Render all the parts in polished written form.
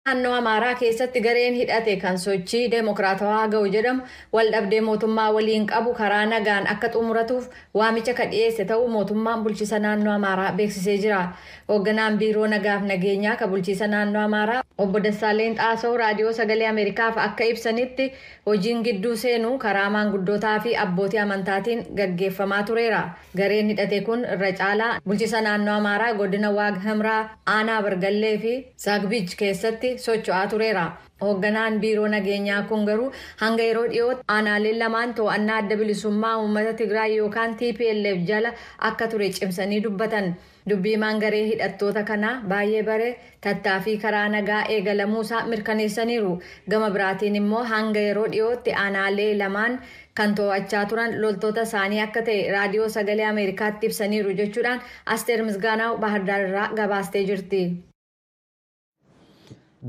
Naannoo Amaaraa keessatti gareen hidhate kan Sochii Deemokiraatawaa Agaw jedhamu waldhabdee mootummaa waliin qabu karaa nagaan akka xumuratuuf waamicha ka dhiyeesse ta'uu mootummaan bulchiisa naannoo Amaaraa beeksisee jira. Hoogganaan biiroo nagaaf nageenyaa ka bulchiisa naannoo Amaaraa, Obbo Dassaaleen Xaasoo, Raadiyoo Sagalee Ameerikaaf akka ibsanitti, hojiin gidduu seenuu karaa maanguddootaa fi abbootii amantaatiin gaggeeffamaa tureera. Gareen hidhate kun irra caalaa bulchiisa naannoo Amaaraa, godina Waag Himraa, aanaa Bargallee fi Saagbij keessatti socho'aa tureera. Hoogganaan biiroo nageenyaa kun garuu hanga yeroo dhiyootti aanaaleen lamaan to'annaa Adda Bilisummaa Uummata Tigraay yookaan TPLF jala akka ture cimsanii dubbatan. Dubbii himaan garee hidhattoota kanaa baay'ee bare tattaaffii karaa nagaa eegalamuusaa mirkaneessaniiru. Gama biraatiin immoo hanga yeroo dhiyootti aanaalee lamaan kan to'achaa turan loltoota isaanii akka ta'e Raadiyoo Sagalee Ameerikaatti ibsaniiru jechuudhaan Asteer Misgaanaaw Baahirdaar irraa gabaastee jirti.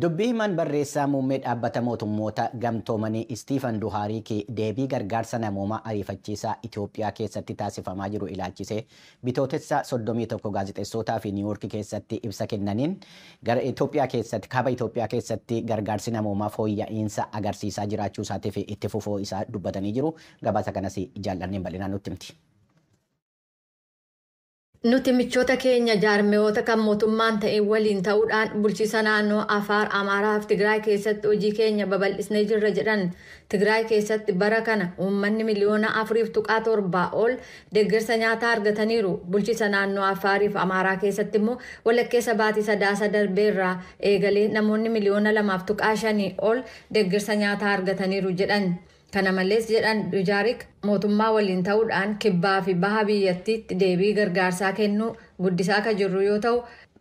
Dubbii himaan barreessaa muummee Dhaabbata Mootummoota Gamtoomanii Istiifan Duhaariik deebii gargaarsa namoomaa ariifachiisaa Itoophiyaa keessatti taasifamaa jiru ilaalchisee Bitootessa 31 gaazexeessootaa fi Niiwuork keessatti ibsa kennaniin, gara Itoophiyaa keessatti, kaaba Itoophiyaa keessatti gargaarsi namoomaa fooyya'insa agarsiisaa jiraachuu isaatii fi itti fufuu isaa dubbatanii jiru. Gabaasa kanas jaallanneen bal'inaan nutti himti. Nuti michoota keenya jaarmiyoota kan mootummaan ta'e waliin ta'uudhaan bulchiisa naannoo Afaar, Amaaraa fi Tigraay keessatti hojii keenya babal'isnee jirra jedhan. Tigraay keessatti bara kana uummanni miliyoona 4.7 ol deeggarsa nyaataa argataniiru. Bulchiisa naannoo Afaarii fi Amaaraa keessatti immoo walakkeessa baatii Sadaasa darbeerraa eegalee namoonni miliyoona 2.5 ol deeggarsa nyaataa argataniiru jedhan. Kana malees, jedhan Dujaarik, mootummaa waliin ta'uudhaan kibbaa fi baha biyyattiitti deebii gargaarsaa kennuu guddisaa kan jirru yoo ta'u,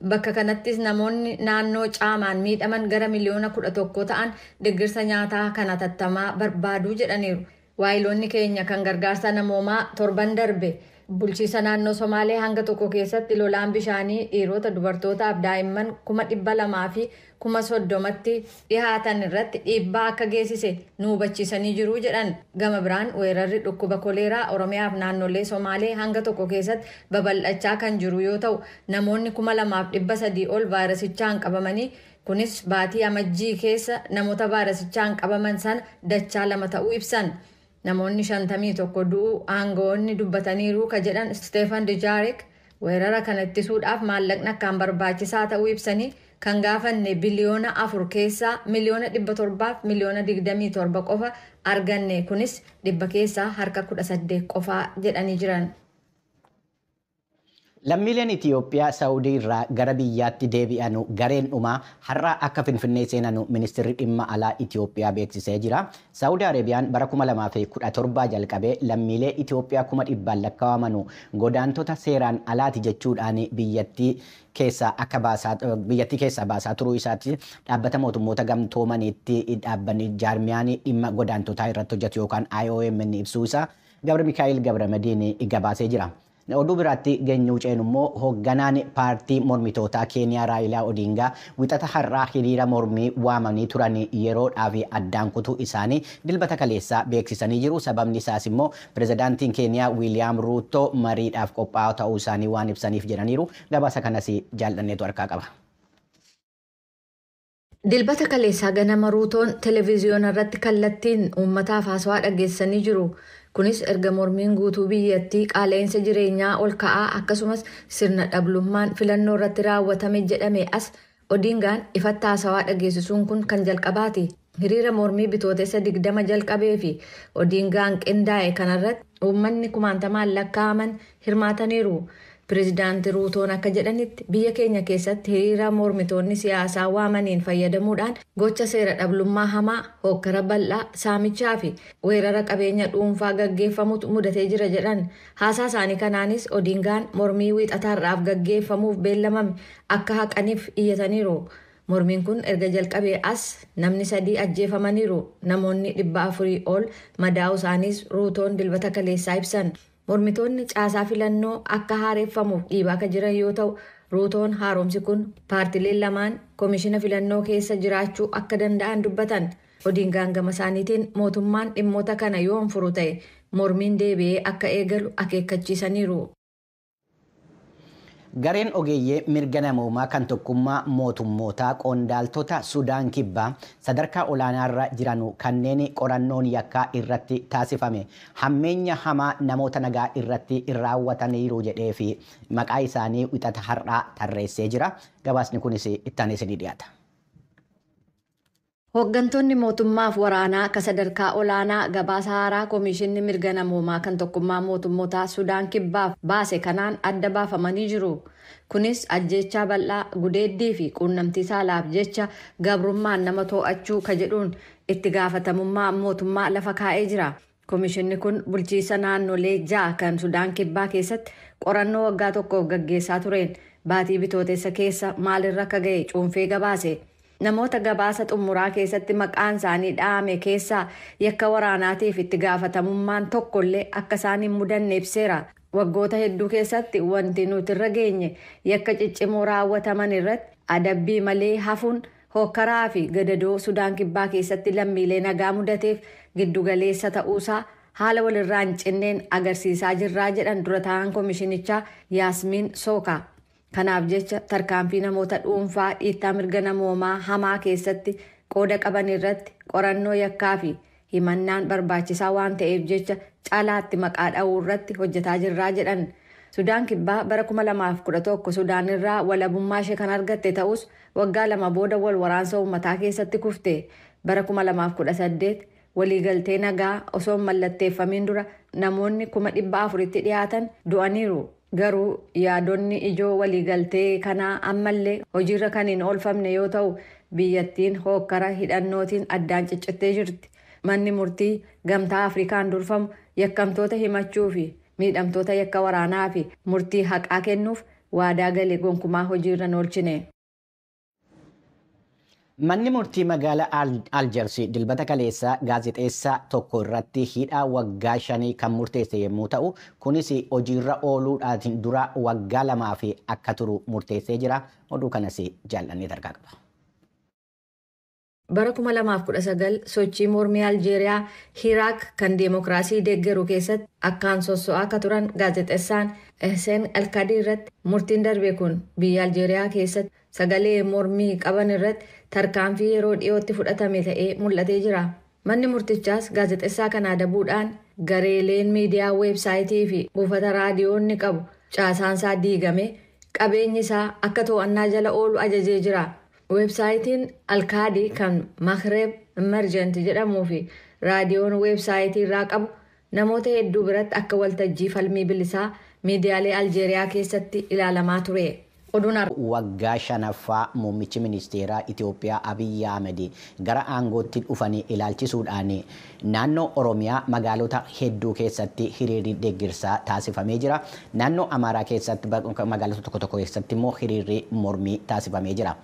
bakka kanattis namoonni naannoo caamaan miidhaman gara miliyoona 11 ta'an deeggarsa nyaataa kana hatattamaa barbaaduu jedhaniiru. Waayiloonni keenya kan gargaarsa namoomaa torban darbe bulchiisa naannoo Somaalee hanga tokko keessatti lolaan bishaanii dhiirota, dubartootaaf daa'imman 230,030tti dhihaatan irratti dhiibbaa akka geessise nu hubachiisanii jiru jedhan. Gama biraan weerarri dhukkuba koleeraa Oromiyaaf naannolee Somaalee hanga tokko keessatti babal'achaa kan jiru yoo ta'u, namoonni 2300 ol vaayirasichaan qabamanii, kunis baatii Amajjii keessa namoota vaayirasichaan qabaman sana dachaa lama ta'uu ibsan. Namoonni 51 du'uu aangawoonni dubbataniiru ka jedhan Steefan Dijaarik, weerara kana ittisuudhaaf maallaqni akkaan barbaachisaa ta'uu ibsanii, kan gaafanne biliyoona 4 keessaa miliyoona 700 fi miliyoona 27 qofa arganne, kunis dhibba keessaa harka 18 qofaa jedhanii jiran. Lammiileen Itiyoophiyaa Saawudii irraa gara biyyaatti deebi'an gareen dhumaa har'a akka Finfinnee seenan ministeerri dhimma alaa Itiyoophiyaa beeksisee jira. Saawudii Areebiyaan bara 2017 jalqabee lammiilee Itiyoophiyaa 100,000 lakkaa'aman godaantota seeraan alaati jechuudhaan biyyattii keessaa baasaa turuu isaatti Dhaabbata Mootummoota Gamtoomaniitti dhaabbanni jaarmiyaan dhimma godaantotaa irratti hojjetu yookaan IOM ibsuu isaa Gabra Mikaa'el Gabramadiin gabaasee jira. Oduu biraatti geenyuu ceenu immoo, hoogganaan paartii mormitootaa Keeniyaa Raayilaa Odingaa Wixata har'aa hiriira mormii waamanii turan yeroodhaaf addaan kutuu isaanii Dilbata kaleessaa beeksisanii jiru. Sababni isaas immoo pirezidaantiin Keeniyaa Wiiliyaam Ruuttoo mariidhaaf qophaa'aa ta'uu isaanii waan ibsaniif jedhaniiru. Gabaasa kanas jaallanneetu harkaa qaba. Dilbata kaleessaa ganama Ruutoon televezyiyoona irratti kallattiin uummataaf haasawaa dhageessanii jiru. Kunis erga mormiin guutuu biyyattii qaala'insa jireenyaa ol ka'aa akkasumas sirna dhablummaan filannoo irratti raawwatame jedhame as Odingaan ifatti haasawaa dhageessisuun kun kan jalqabaati. Hiriira mormii Bitootessa 20 jalqabee fi Odingaan qindaa'e kanarratti uummanni kumaantamaan lakkaa'aman hirmaataniiru. Pireezidaanti Ruutoon akka jedhanitti, biyya keenya keessatti hiriira mormitoonni siyaasaa waamaniin fayyadamuudhaan gocha seera dhablummaa hamaa, hokkara bal'aa, saamichaa fi weerara qabeenya dhuunfaa gaggeeffamutu mudatee jira jedhan. Haasaa isaanii kanaanis Odingaan mormii Wiixataarraaf gaggeeffamuuf beellamame akka haqaniif iyyataniiru. Mormiin kun erga jalqabee as namni sadii ajjeefamaniiru. Namoonni 400 ol madaa'uu isaaniis Ruutoon Dilbata kaleessaa ibsan. Mormitoonni caasaa filannoo akka haareeffamuuf dhiibaa akka jiran yoo ta'u, Ruutoon haaromsi kun paartileen lamaan koomishina filannoo keessa jiraachuu akka danda'an dubbatan. Odingaan gama isaaniitiin mootummaan dhimmoota kana yoon furu ta'e mormiin deebi'ee akka eegalu akeekkachiisaniiru. Gareen ogeeyyee mirga namoomaa kan tokkummaa mootummootaa qondaaltota Sudaan Kibbaa sadarkaa olaanaarra jiran kanneen qorannoon yakkaa irratti taasifame hammeenya hamaa namoota nagaa irratti raawwataniiru jedhee fi maqaa isaanii wixata har'aa tarreessee jira. Gabaasni kunis itti aanee isinii dhiyaata. Hooggantoonni mootummaaf waraanaa akka sadarkaa olaanaa gabaasa haaraa Koomishinni Mirga Namoomaa kan Tokkummaa Mootummootaa Sudaan Kibbaaf baase kanaan adda baafamanii jiru. Kunis ajjeechaa bal'aa, gudeeddii fi quunnamtii saalaaf jecha gabrummaan nama to'achuu ka jedhuun itti gaafatamummaa mootummaa lafa kaa'ee jira. Koomishinni kun bulchiisa naannolee 6 kan Sudaan Kibbaa keessatti qorannoo waggaa tokkoof gaggeessaa tureen baatii Bitootessa keessa maalirra akka ga'e cuunfee gabaase. Namoota gabaasa xumuraa keessatti maqaan isaanii dhahame keessaa yakka waraanaatiif itti gaafatamummaan tokkollee akka isaan hin mudanne ibseera. Waggoota hedduu keessatti wanti nuti irra geenye yakka ciccimoo raawwataman irratti adabbii malee hafuun hokkaraa fi gadadoo Sudaan Kibbaa keessatti lammiilee nagaa mudateef giddugaleessa ta'uusaa haala walirraa hin cinneen agarsiisaa jirraa jedhan dura taa'an koomishinichaa Yaasmiin Sooka. Kanaaf jecha tarkaanfii namoota dhuunfaa dhiittaa mirga namoomaa hamaa keessatti qooda qaban irratti qorannoo yakkaa fi himannaan barbaachisaa waan ta'eef jecha caalaatti maqaa dha'uu irratti hojjetaa jirraa jedhan. Sudaan Kibbaa bara 2011 Sudaan irraa walabummaa ishee kan argatte ta'us waggaa 2 booda wal waraansa uummataa keessatti kufte. Bara 2018 waliigaltee nagaa osoo mallatteeffamiin dura namoonni 400,000tti dhiyaatan du'aniiru. Garuu yaadonni ijoo waliigaltee kanaa ammallee hojiirra kan hin oolfamne yoo ta'u biyyattiin hokkara hidhannootiin addaan ciccittee jirti. Manni murtii Gamtaa Afrikaan durfamu yakkamtoota himachuu fi miidhamtoota yakka waraanaa fi murtii haqaa kennuuf waadaa galee gonkumaa hojiirra hin oolchine. Manni murtii magaalaa Aljeersi dilbata kaleessaa gaazexeessaa tokko irratti hidhaa waggaa 5 kan murteesse yommuu ta'u, kunis hojiirra ooluudhaan dura waggaa 2 akka turu murteessee jira. Oduu kanas jaallannee tarkaa qaba. Bara 2019 sochii mormii Aljeeriyaa Hiraak kan deemokiraasii deeggaru keessatti akkaan sosso'aa akka turan gaazexeessaan Ehseen Alkadii irratti murtiin darbe kun biyya Aljeeriyaa keessatti sagalee mormii qaban irratti tarkaanfii yeroo dhiyootti fudhatame ta'ee mul'atee jira. Manni murtichaas gaazexeessaa kana adabuudhaan gareeleen miidiyaa weebsaayitii fi buufata raadiyoo inni qabu caasaansaa diigame qabeenyi isaa akka to'annaa jala oolu ajajee jira. Weebsaayitiin Alkaadii kan Maghreeb Emergent jedhamuu fi raadiyoon weebsaayitii irraa qabu namoota hedduu biratti akka waltajjii falmii bilisaa miidiyaalee Aljeeriyaa keessatti ilaalamaa ture. Waggaa 5ffaa muummichi ministeeraa Itoophiyaa Abiyyi Ahmed gara aangootti dhufanii ilaalchisuudhaan naannoo Oromiyaa magaalota hedduu keessatti hiriirri deeggarsaa taasifamee jira. Naannoo Amaaraa keessatti magaalota tokko tokko keessatti immoo hiriirri mormii taasifamee jira.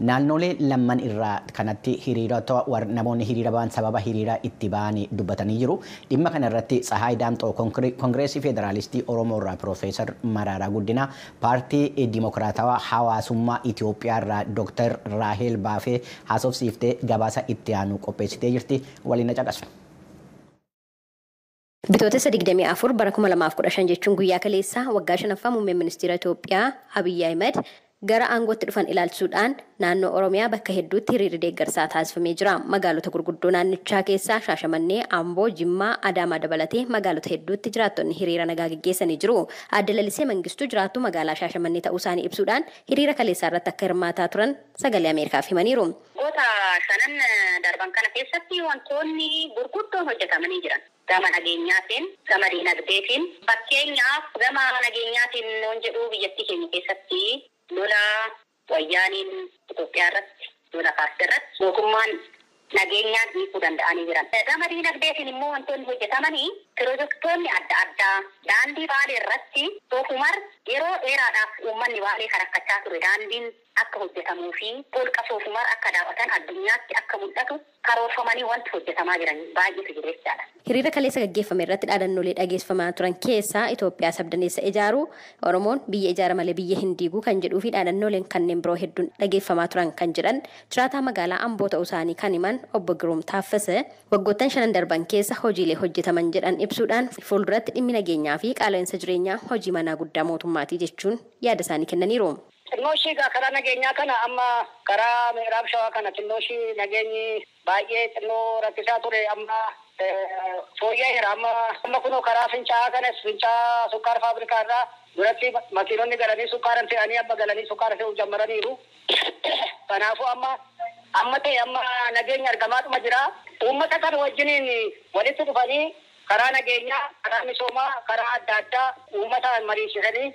Naannolee lamman irraa kanatti hiriirota namoonni hiriira ba'an sababa hiriira itti ba'anii dubbatanii jiru. Dhimma kana irratti Tsahaay Daamxoo Kongireesii Federaalistii Oromoo irraa Piroofeesar Mararaa Guddinaa paartii Dimokiraatawaa Hawaasummaa Itoophiyaa irraa Dooktar Raahel Baafee haasofsiiftee gabaasa itti aanu qopheessitee jirti. Waliin na caqasu. Bitootessa 24 bara 2015 jechuun guyyaa kaleessaa waggaa 5ffaa muummeen ministeera Itoophiyaa Abiyyi Ahmed gara aangootti dhufan ilaalchisuudhaan naannoo Oromiyaa bakka hedduutti hiriirri deeggarsaa taasifamee jira. Magaalota gurguddoo naannichaa keessaa Shaashamannee, Amboo, Jimmaa, Adaamaa dabalatee magaalota hedduutti jiraattonni hiriira nagaa gaggeessanii jiru. Aadde Lalisee Mangistuu jiraattuu magaalaa Shaashamannee ta'uu isaanii ibsuudhaan hiriira kaleessaa irratti akka hirmaataa turan sagalee Ameerikaaf himaniiru. Waggoota shanan darban kana keessatti wantoonni gurguddoon hojjetamanii jiran. Gama nageenyaatiin, gama dinagdeetiin, fakkeenyaaf gama nageenyaatiin yoon jedhu biyyattii keenya keessatti lola wayyaaniin Itoophiyaa irratti lola kaasee irratti mootummaan nageenyaan hiikuu danda'anii jiran. Gama dinagdeetiin immoo wantoonni hojjetamanii pirojektoonni adda addaa daandii Baalee irratti Soofumar yeroo dheeraadhaaf uummanni Baalee kan rakkachaa ture daandiin akka hojjetamuu fi holqa Soofumar akka daawwatan addunyaatti akka mul'atu karoorfamanii wanti hojjetamaa jiran baay'eetu jiru jechaadha. Hiriira kaleessa gaggeeffame irratti dhaadannoolee dhageessifamaa turan keessaa Itoophiyaa sabdaneessa ijaaruu, Oromoon biyya ijaara malee biyya hin diiguu kan jedhuu fi dhaadannooleen kanneen biroo hedduun dhageeffamaa turan kan jedhan jiraataa magaalaa Amboo ta'uu isaanii kan himan obbo Giruum Taaffasee waggoottan 5 darban keessa hojiilee hojjetaman jedhan ibsuudhaan fuulduratti dhimmi nageenyaa fi qaala'insa jireenyaa hojii manaa guddaa mootummaatii jechuun yaada isaanii kennaniiru. Xinnoo ishii karaa nageenyaa kana amma karaa Miraab Shawaa kana xinnoo ishii nageenyi baay'ee xinnoo rakkisaa ture amma fooyya'eera. Amma kunoo karaa Fincaa'aa kanas Fincaa'aa sukkaara faabrikaa irraa duratti makiinonni galanii sukkaara fe'anii amma galanii sukkaara fe'uu jammaraniiru. Kanaafuu amma ta'e amma nageenya argamaatuma jira. Uummata kana wajjiniin walitti dhufanii karaa nageenyaa, karaa misoomaa, karaa adda addaa uummataan mariisisanii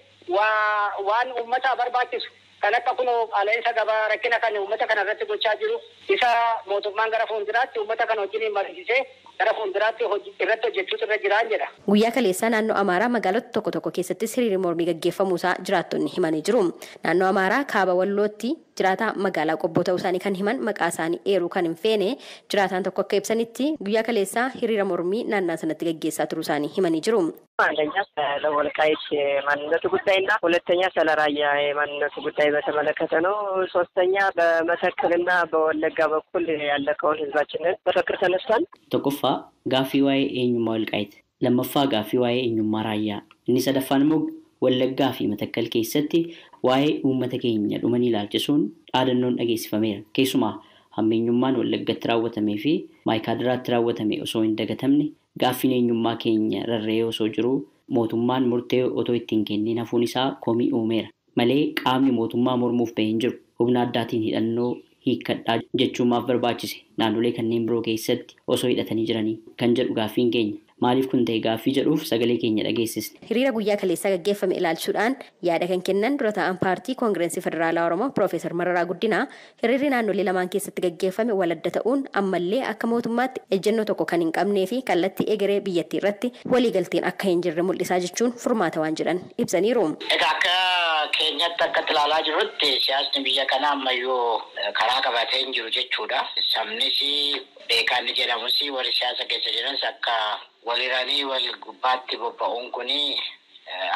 waan uummata barbaachisu kan akka kunoo qaala'insa gabaa rakkina kan uummata kana irratti gochaa jiru isa mootummaan gara fuulduraatti uummata kana wajjiniin mariisisee gara fuulduraatti irratti hojjechuutu irra jiraan jedha. Guyyaa kaleessaa naannoo Amaaraa magaalota tokko tokko keessattis hiriirri mormii gaggeeffamuusaa jiraattonni himanii jiru. Naannoo Amaaraa kaaba Wallootti jiraataa magaalaa Qobboo ta'uu isaanii kan himan maqaa isaanii eeruu kan hin feene jiraataan tokko akka ibsanitti guyyaa kaleessaa hiriira mormii naannaa sanatti gaggeessaa turuu isaanii himanii jiru. አንደኛ ስለ ወልቃይት የማንነቱ ጉዳይና ሁለተኛ ስለ ራያ የማንነቱ ጉዳይ በተመለከተ ነው። ሶስተኛ በመተከልና በወለጋ በኩል ያለቀውን ህዝባችንን መፈክር ተነስቷል። Tokkoffaa gaaffii waa'ee eenyummaa Walqaayit, lammaffaa gaaffii waa'ee eenyummaa Raayyaa, inni sadaffaan immoo Wallaggaa fi Matakkal keessatti waa'ee uummata keenya dhumanii ilaalchisuun dhaadannoon dhageessifameera. Keessumaa hammeenyummaan Wallaggatti raawwatamee fi Maayikaadiraatti raawwatame osoo hin dagatamne gaaffiin eenyummaa keenya rarra'ee osoo jiruu mootummaan murtee otoo ittiin kennin hafuun isaa komii uumeera. Malee qaamni mootummaa mormuuf bahee hin jiru. Humna addaatiin hidhannoo hiikkadhaa jechuun maaf barbaachise naannolee kanneen biroo keessatti osoo hidhatanii jiranii kan jedhu gaaffiin keenya. Maaliif kun ta'e gaaffii jedhuuf sagalee keenya dhageessisne. Hiriira guyyaa kaleessaa gaggeeffame ilaalchuudhaan yaada kan kennan dura taa'an paartii Koongirensii Federaalaa Oromoo Piroofeesar Mararaa Guddinaa hiriirri naannolee lamaan keessatti gaggeeffame waladda ta'uun ammallee akka mootummaatti ejjennoo tokko kan hin qabnee fi kallattii egeree biyyattii irratti waliigalteen akka hin jirre mul'isaa jechuun furmaata waan jedhan ibsaniiru. Egaa akka keenyatti akka ilaalaa jirrutti siyaasni biyya kanaa ammayyuu karaa qabatee hin jiru jechuudha. Sabnis beekaan ni jedhamus warri siyaasa keessa jiranis akka waliranii wal gubbaatti bobba'uun kun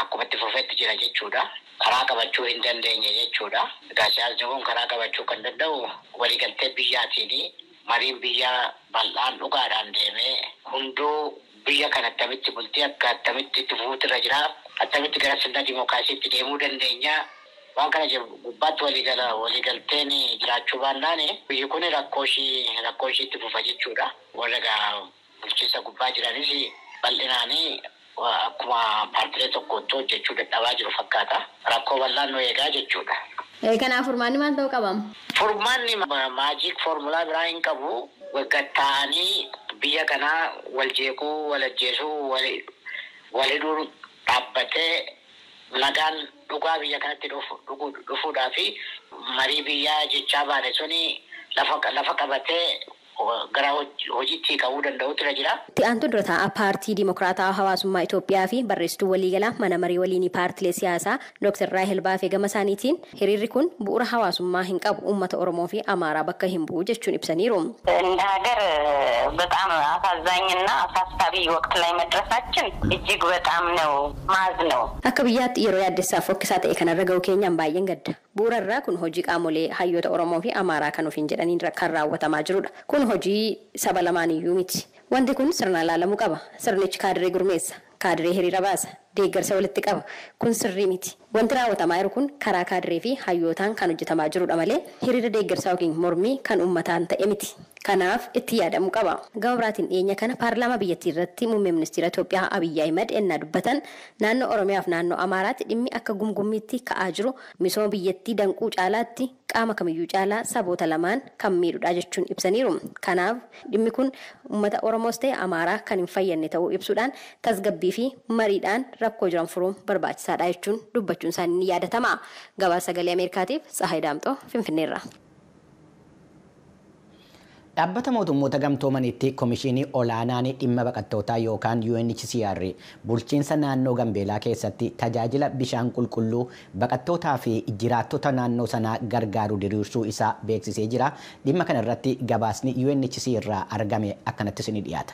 akkuma itti fufetti jira jechuudha. Karaa qabachuu hin dandeenye jechuudha. Egaa siyaasni kun karaa qabachuu kan danda'u waliigaltee biyyaatiin mariin biyyaa bal'aan dhugaadhaan deemee hunduu biyya kana attamitti bultii akka attamitti itti fufuutu irra jira. Attamitti gara sirna dimookiraasiitti deemuu dandeenya. Waan kana gubbaatti waliigalteen jiraachuu baannaan biyyi kun rakkoo ishii itti fufa jechuudha. Warra egaa bulchiinsa gubbaa jiranis bal'inaanii akkuma paartilee tokkotti hojjechuu dadhabaa jiru fakkaata. Rakkoo bal'aan nu eegaa jechuudha. Kanaaf furmaanni maal ta'uu qaba? Furmaanni maajik foormulaa biraa hin qabu. Gatta'anii biyya kanaa wal jeequu, wal ajjeesuu, wal hidhuu dhaabbatee nagaan dhugaa biyya kanatti dhufuudhaa fi marii biyyaa jechaa baane suni lafa qabatee gara hojiitti qabuu danda'utu irra jira. Itti aantu dura taa'aa paartii Dimokiraataa Hawaasummaa Itoophiyaa fi barreessituu waliigalaa mana marii waliinii paartilee siyaasaa Dr. Raahel Baafee gama isaaniitiin hiriirri kun bu'uura hawaasummaa hin qabu uummata Oromoo fi Amaaraa bakka hin bu'u jechuun ibsaniiru. እንደ ሀገር በጣም አሳዛኝና አሳሳቢ ወቅት ላይ መድረሳችን እጅግ በጣም ነው ማዝ ነው። Akka biyyaatti yeroo yaaddessaaf fokkisaa ta'e kanarra ga'uu keenyaan baay'een gadda. Bu'uura irraa kun hojii qaamolee hayyoota Oromoo fi Amaaraa kan ofiin jedhaniin kan raawwatamaa jirudha. Kun hojii saba lamaaniyyuu miti. Wanti kun sirnaan ilaalamuu qaba. Sirnichi kaadiree gurmeessa, kaadiree hiriira baasa, deeggarsa walitti qaba. Kun sirrii miti. Wanti raawwatamaa jiru kun karaa kaadiree fi hayyootaan kan hojjetamaa jirudha malee hiriira deeggarsaa yookiin mormii kan uummataan ta'e miti. Kanaaf itti yaadamuu qaba. Gama biraatiin dhiyeenya kana paarlaamaa biyyattii irratti muummee ministeera Itoophiyaa Abiyyi Ahimad ennaa dubbatan naannoo Oromiyaa fi naannoo Amaaraatti dhimmi akka gumgummiitti ka'aa jiru misooma biyyattii danquu caalaatti qaama kamiyyuu caalaa saboota lamaan kan miidhudha jechuun ibsaniiru. Kanaaf dhimmi kun uummata Oromoos ta'e Amaaraa kan hin fayyadne ta'uu ibsuudhaan tasgabbii fi mariidhaan rakkoo jiran furuun barbaachisaadha jechuun dubbachuun isaanii ni yaadatama. Gabaasa Sagalee Ameerikaatiif Tsahaay Daamxoo Finfinneerraa. Dhaabbata mootummoota gamtoomanitti komishinii olaanaan dhimma baqattootaa yookaan UNHCR bulchiinsa naannoo Gambeelaa keessatti tajaajila bishaan qulqulluu baqattootaa fi jiraattota naannoo sanaa gargaaru diriirsuu isaa beeksisee jira. Dhimma kana irratti gabaasni UNHCR irraa argame akkanattis ni dhiyaata.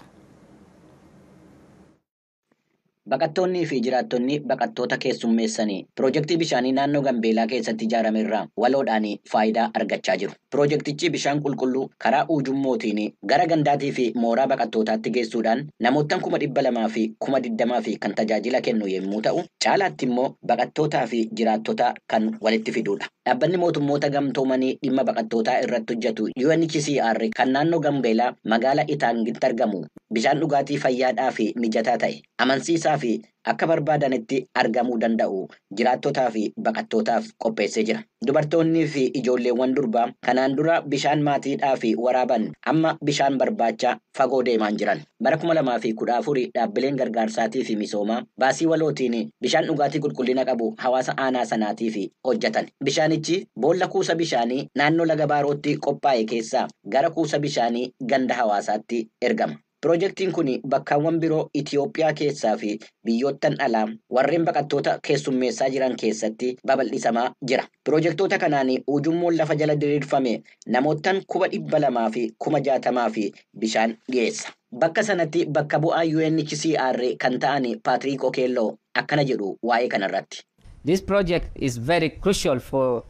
Baqattoonnii fi jiraattonni baqattoota keessummeessanii piroojeektii bishaanii naannoo Gambeelaa keessatti ijaarame irraa waloodhaan faayidaa argachaa jiru. Piroojeektichi bishaan qulqulluu karaa ujummootiin gara gandaatii fi mooraa baqattootaatti geessuudhaan namoota 220,020 kan tajaajila kennu yommuu ta'u, caalaatti immoo baqattootaa fi jiraattota kan walitti fidudha. Dhaabbanni mootummoota gamtoomanii dhimma baqattootaa irratti hojjetu UNHCR kan naannoo Gambeelaa magaalaa Itaangitti argamu bishaan dhugaatii fayyaadhaa fi mijataa ta'e amansiisaa fi akka barbaadanitti argamuu danda'u jiraattotaa fi baqattootaaf qopheessee jira. Dubartoonnii fi ijoolleewwan durbaa kanaan dura bishaan maatiidhaa fi waraaban amma bishaan barbaacha fagoo deemaan jiran. Bara 2014 dhaabbileen gargaarsaatii fi misoomaa baasii walootiin bishaan dhugaatii qulqullina qabu hawaasa aanaa sanaatiif hojjetan. Bishaanichi boolla kuusa bishaanii naannoo laga Baarootti qophaa'e keessaa gara kuusa bishaanii ganda hawaasaatti ergama. Piroojeektiin kun bakkaawwan biroo Itiyoophiyaa keessaa fi biyyoottan alaa warreen baqattoota keessummeessaa jiran keessatti babal'isamaa jira. Piroojeektoota kanaan ujummoon lafa jala diriirfame namoottan 260,000 bishaan dhiyeessa. Bakka sanatti bakka bu'aa UNHCR kan ta'an Patrick Okello akkana jedhu waa'ee kanarratti. This project is very crucial for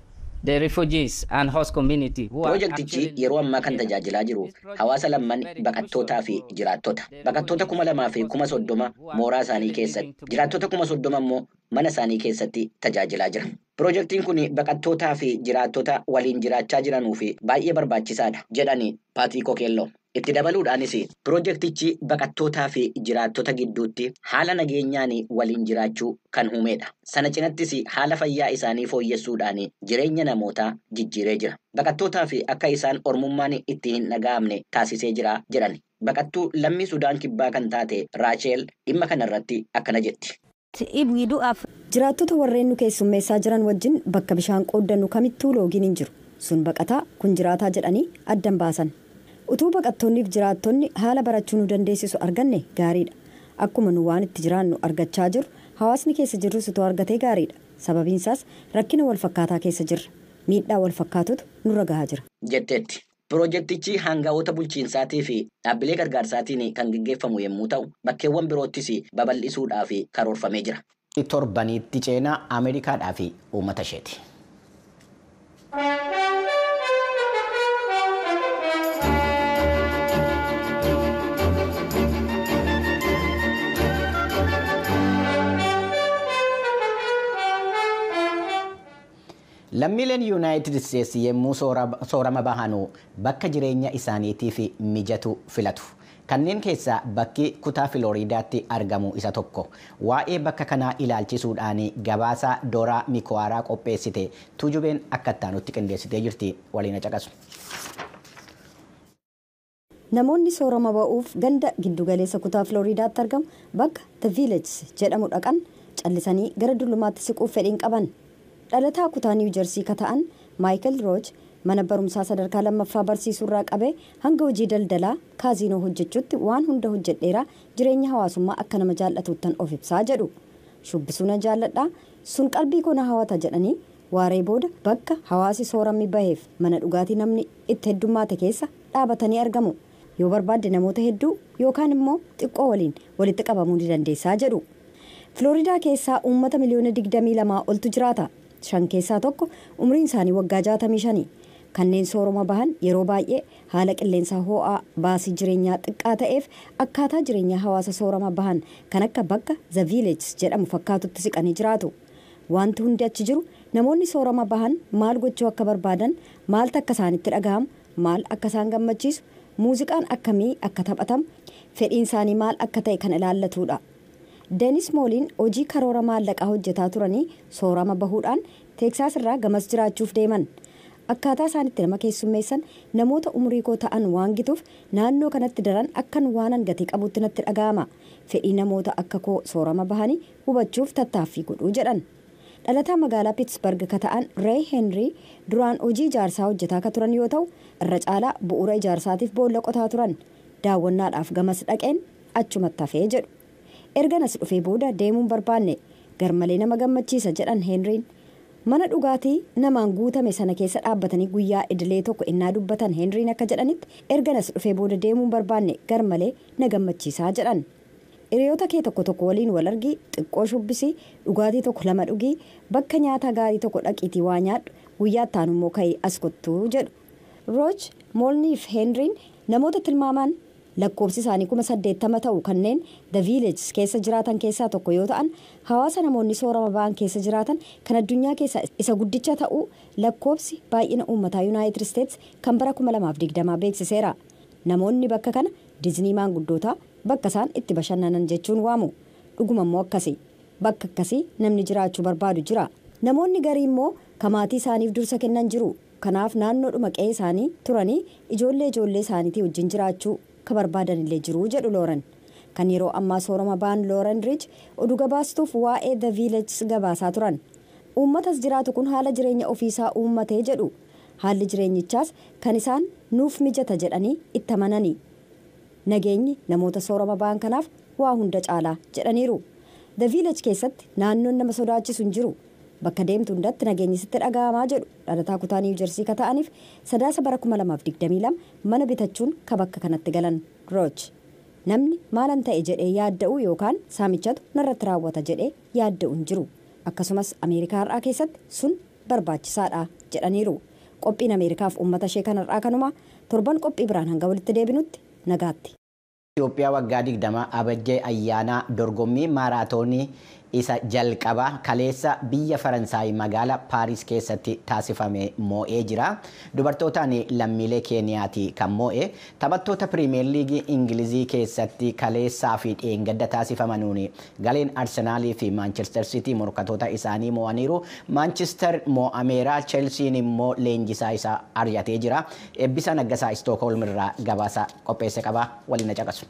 the refugees and host community. Piroojeektichi yeroo ammaa kan tajaajilaa jiru hawaasa lamman baqattootaa fi jiraattota. Baqattoota 2,030 mooraa isaanii keessatti, jiraattota 30,000 immoo mana isaanii keessatti tajaajilaa jira. Piroojeektiin kun baqattootaa fi jiraattota waliin jiraachaa jiranuu fi baay'ee barbaachisaadha jedhani Patrick Okello. Itti dabaluudhaanis piroojeektichi baqattootaa fi jiraattota gidduutti haala nageenyaan waliin jiraachuu kan uumedha. Sana cinattis haala fayyaa isaanii fooyyessuudhaan jireenya namootaa jijjiiree jira. Baqattootaa fi akka isaan ormummaan itti hin dhaga'amne taasisee jira jedhan. Baqattuu lammii Sudaan kibbaa kan taate Raacheel dhimma kanarratti akkana jetti. Jiraattota warreen nu keessummeessaa jiran wajjin bakka bishaan qooddannu kamittuu loogiin hin jiru. Sun baqataa kun jiraataa jedhanii addan baasan. Utuu baqattoonniif jiraattonni haala barachuu nu dandeessisu arganne gaariidha. Akkuma nu waan itti jiraannu argachaa jirru hawaasni keessa jirrus utuu argatee gaariidha. Sababiin isaas rakkina wal fakkaataa keessa jirra. Miidhaa wal fakkaatutu nurra gahaa jira. Jetteetti. Piroojeektichi hangafoota bulchiinsaatii fi dhaabbilee gargaarsaatiin kan gaggeeffamu yommuu ta'u, bakkeewwan biroottis babal'isuudhaaf karoorfamee jira. Torbanitti ceenaa Ameerikaadhaa fi uummata isheeti. Lammiileen Yuunaayitid Isteetsi yommuu soorama bahanuu bakka jireenya isaaniitiif mijatu filatu. Kanneen keessaa bakki kutaa Filooriidaatti argamu isa tokko. Waa'ee bakka kanaa ilaalchisuudhaan gabaasa Dooraa Mikowaaraa qopheessite Tuujubeen akka itti qindeessitee jirti. Waliin caqasu. Namoonni soorama ba'uuf ganda giddugaleessa kutaa Filooriidaatti argamu bakka The Village jedhamu dhaqan callisanii gara dullumaatti siquuf fedhiin qaban. Dhalataa kutaa Niiw Jersii ka ta'an Maayikel Rooj mana barumsaa sadarkaa lammaffaa barsiisuurraa qabee hanga hojii daldalaa kaaziinoo hojjechuutti waan hunda hojjedheeraa jireenya hawaasummaa akka nama jaallatuuttan of ibsaa jedhu. Shubbisuu na jaalladhaa sun qalbii koo na hawata jedhanii waaree booda bakka hawaasi sooramni baheef mana dhugaatii namni itti heddummaate keessa dhaabatanii argamu. Yoo barbaadde namoota hedduu yookaan immoo xiqqoo waliin walitti qabamuu ni dandeessaa jedhu. Filooriidaa keessaa uummata miliyoona 22 oltu jiraata. 5 keessaa tokko umriin isaanii waggaa 65. Kanneen sooroma bahan yeroo baay'ee haala qilleensaa ho'aa baasii jireenyaa xiqqaa ta'eef akkaataa jireenyaa hawaasa soorama bahan kan akka bakka The Village jedhamu fakkaatutti siqanii jiraatu. Wanti hundi achi jiru namoonni soorama bahan maal gochuu akka barbaadan, maaltu akka isaanitti dhaga'amu, maal akka isaan gammachiisu, muuziqaan akkamii akka taphatamu, fedhiin isaanii maal akka ta'e kan ilaallatudha. Denis Mooliin hojii karoora maallaqaa hojjetaa turanii soorama bahuudhaan Teeksaas irraa gamas jiraachuuf deeman. Akkaataa isaanitti nama keessummeessan namoota umurii koo ta'an waan gituuf naannoo kanatti daran akkan waan gatii qabutti natti dhaga'ama. Fedhii namoota akka koo soorama bahanii hubachuuf tattaaffii godhuu jedhan. Dhalataa magaalaa Pittsburgh ka ta'an Ray Henry duraan hojii ijaarsaa hojjetaa ka turan yoo ta'u irra caalaa bu'uura ijaarsaatiif boolla qotaa turan. Daawwannaadhaaf gamas dhaqeen achumatti hafee jedhu. Erga as dhufee booda deemuun barbaanne garmalee nama gammachiisa jedhan Henriin. Mana dhugaatii namaan guutame sana keessa dhaabbatanii guyyaa idilee tokko innaa dubbatan Henriin akka jedhanitti erga as dhufee booda deemuun barbaanne garmalee na gammachiisaa jedhan. Hiriyoota kee tokko tokko waliin wal argi, xiqqoo shubbisii, dhugaatii tokko lama dhugii, bakka nyaata gaarii tokko dhaqiitii waa nyaadhu, guyyaa itti aanu immoo ka'ii as kottuu jedhu. Rooj, Moolnii fi Heenriin namoota tilmaamaan lakkoofsi isaanii 80,000 ta'u kanneen The Village keessa jiraatan keessaa tokko yoo ta'an, hawaasa namoonni soorama ba'an keessa jiraatan kan addunyaa keessaa isa guddicha ta'uu lakkoofsi baay'ina uummataa Yuunaayitid Isteets kan bara 2020 beeksiseera. Namoonni bakka kana Diiznii maanguddootaa bakka isaan itti bashannanan jechuun waamu. Dhuguma immoo akkasi. Bakka akkasii namni jiraachuu barbaadu jira. Namoonni garii immoo kamaatii isaaniif dursa kennan jiru. Kanaaf naannoodhuma qe'ee isaanii turanii ijoollee ijoollee isaaniitii wajjin jiraachuu ka barbaadan illee jiru jedhu Looran. Kan yeroo ammaa soorama ba'an Looran Riich oduu gabaastuuf waa'ee The Village gabaasaa turan. Uummatas jiraatu kun haala jireenya ofiisaa uummatee jedhu. Haalli jireenyichaas kan isaan nuuf mijata jedhanii itti amanani. Nageenyi namoota soorama ba'an kanaaf waa hunda caalaa jedhaniiru. The Village keessatti naannoon nama sodaachisu hin jiru. Bakka deemtu hundatti nageenyi sitti dhaga'amaa jedhu dhalataa kutaa Niiw Jersii ka ta'aniif Sadaasa bara 2022 mana bitachuun ka bakka kanatti galan Rooj. Namni maalan ta'e jedhee yaadda'u yookaan saamichatu narratti raawwata jedhee yaadda'u hin jiru. Akkasumas Ameerikaa har'aa keessatti sun barbaachisaadha jedhaniiru. Qophiin Ameerikaaf uummata ishee kanarraa kanuma torban qophii biraan hanga walitti deebinutti nagaatti. Itoophiyaa waggaa 20 Abajjee ayyaanaa dorgommii maaraatoonii isa jalqabaa kaleessa biyya Faransaay magaalaa Paaris keessatti taasifame moo'ee jira. Dubartootaan lammiilee Keeniyaati kan moo'e. Taphattoota Piriimeer Liigii Ingilizii keessatti kaleessaa fi dheengadda taasifamanuun galeen Arsenaalii fi Maanchister Sitii morkattoota isaanii moo'aniiru. Maanchister moo'ameera, Chelsiin immoo leenjisaa isaa ari'atee jira. Eebbisaa Naggasaa Istookholm irraa gabaasa qopheesse qaba. Waliin na caqasu.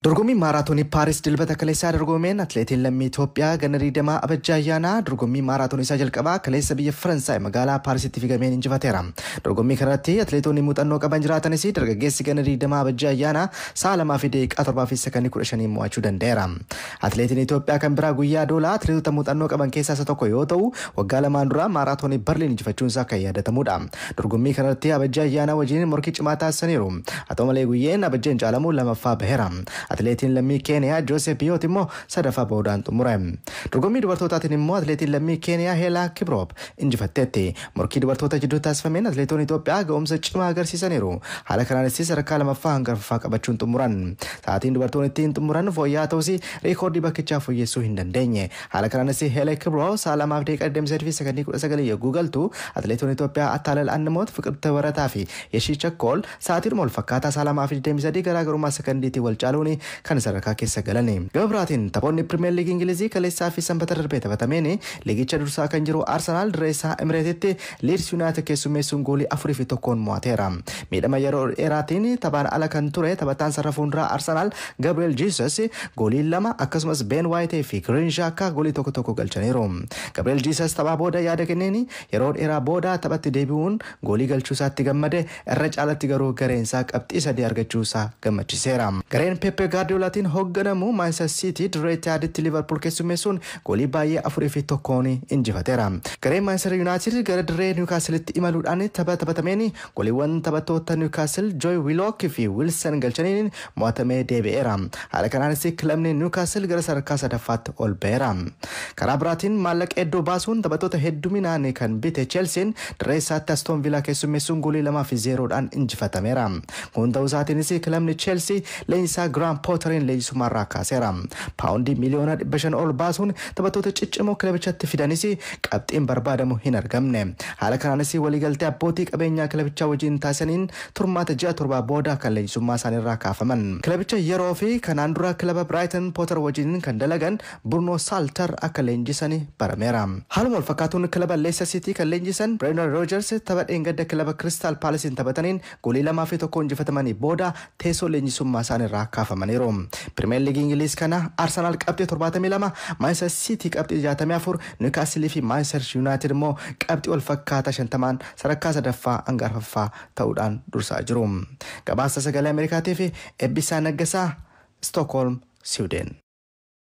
Dorgommii maaraatoonii Paaris dilbata kaleessaa dorgomeen atileetiin lammii Itoophiyaa ganna 20 Abajjaa Ayyaanaa dorgommii maaraatoonii isaa jalqabaa kaleessa biyya Faransaay magaalaa Paarisitti fiigameen injifateera. Dorgommii kanarratti atileetonni muuxannoo qaban jiraatanis dargaggeessi ganna 20 Abajjaa Ayyaanaa sa'a 2:07.15 mo'achuu danda'eera. Atileetiin Itoophiyaa kan biraa Guyyaa Doolaa atileetota muuxannoo qaban keessaa isa tokko yoo ta'u waggaa lamaan dura maaraatoonii Berliin injifachuun isaa kan yaadatamudha. Dorgommii kanarratti Abajjaa Ayyaanaa wajjin morkii cimaa taasisaniiru. Haa ta'u malee Guyyeen Abajjeen caalamuun lamaffaa baheera. Atileetiin lammii Keeniyaa Joosef Biyoot immoo sadaffaa boodaan xumure. Dorgommii dubartootaatiin immoo atileetiin lammii Keeniyaa Heelaa Kibroob injifatteetti. Morkii dubartoota jidduu taasifameen atileetonni Itoophiyaa ga'umsa cimaa agarsiisaniiru. Haala kanaanis sadarkaa lamaffaa hanga arfaffaa qabachuun xumuran. Sa'aatiin dubartoonni ittiin xumuran fooyya'aa ta'us reekoordii bakkichaa fooyyessuu hin dandeenye. Haala kanaanis Heelaa Kibroob sa'a 2:23.19 yogguu galtu atileetonni Itoophiyaa Attaalal Annamoot, Fiqirte Warataa fi Yeshii Chakkool sa'aatiidhuma wal fakkaataa sa'a 2:23 garaagarummaa sekondiitiin wal caaluun kan sadarkaa keessa galani. Gama biraatiin taphoonni Pirimeer Liigii Ingilizii kaleessaa fi sanbata darbee taphatameen liigicha dursaa kan jiru Arsenaal dirree isaa Emireetitti Leeds Yuunaayitid keessummeessuun goolii 4-1 mo'ateera. Miidhama yeroo dheeraatiin taphaan ala kan ture taphataan sarara fuulduraa Arsenaal Gabriel Jesus goolii 2 akkasumas Ben White fi Granit Xhaka goolii 1-1 galchaniiru. Gabriel Jesus taphaa booda yaada kenneen yeroo dheeraa booda taphatti deebi'uun goolii galchuu isaatti gammade, irra caalatti garuu gareen isaa qabxii 3 argachuu isaa gammachiiseera. Gareen Pep Guardiolaatiin hoogganamu Manchester City dirree Itihaaditti Liverpool keessummeessuun goolii baay'ee 4-1 injifateera. Gareen Manchester United gara dirree Newcastletti imaluudhaan tapha taphatameen gooliiwwan taphattoota Newcastle Joy Willock fi Wilson galchaniin mo'atamee deebi'eera. Haala kanaanis kilabni Newcastle gara sadarkaa sadaffaatti ol ba'eera. Karaa biraatiin maallaqa hedduu baasuun taphattoota hedduminaan kan bite Chelsean dirree isaatti Aston Villa keessummeessuun goolii 2-0 injifatameera. Kun ta'uu isaatiinis kilabni Chelsea leenjisaa Graham Potteriin leenjisummaarraa kaaseera. Paawundii miliyoona 500 ol baasuun taphattoota ciccimoo kilabichatti fidanis qabxiin barbaadamu hin argamne. Haala kanaanis waliigaltee abbootii qabeenyaa kilabichaa wajjin taasisaniin turmaata ji'a 7 booda kan leenjisummaa isaaniirraa kaafaman. Kilabicha yeroo fi kanaan dura kilaba Brighton Potter wajjin kan dalagan Bruno Salter akka leenjisan barameera. Haaluma wal fakkaatuun kilaba Leicester City kan leenjisan Brendan Rodgers tapha dheengadda kilaba Crystal Palacein taphataniin goolii 2-1 injifatamanii booda teessoo leenjisummaa isaaniirraa kaafamaniiru. Pirimeer Liigii Ingiliiz kana Arsenaal qabxii 72, Manchester City qabxii 64, Newcastle fi Manchester United immoo qabxii wal fakkaataa 50 sadarkaa sadaffaa hanga arfaffaa ta'uudhaan dursaa jiru. Gabaasa sagalee Ameerikaatiif Eebbisaa Naggasaa, Stockholm, Sweden.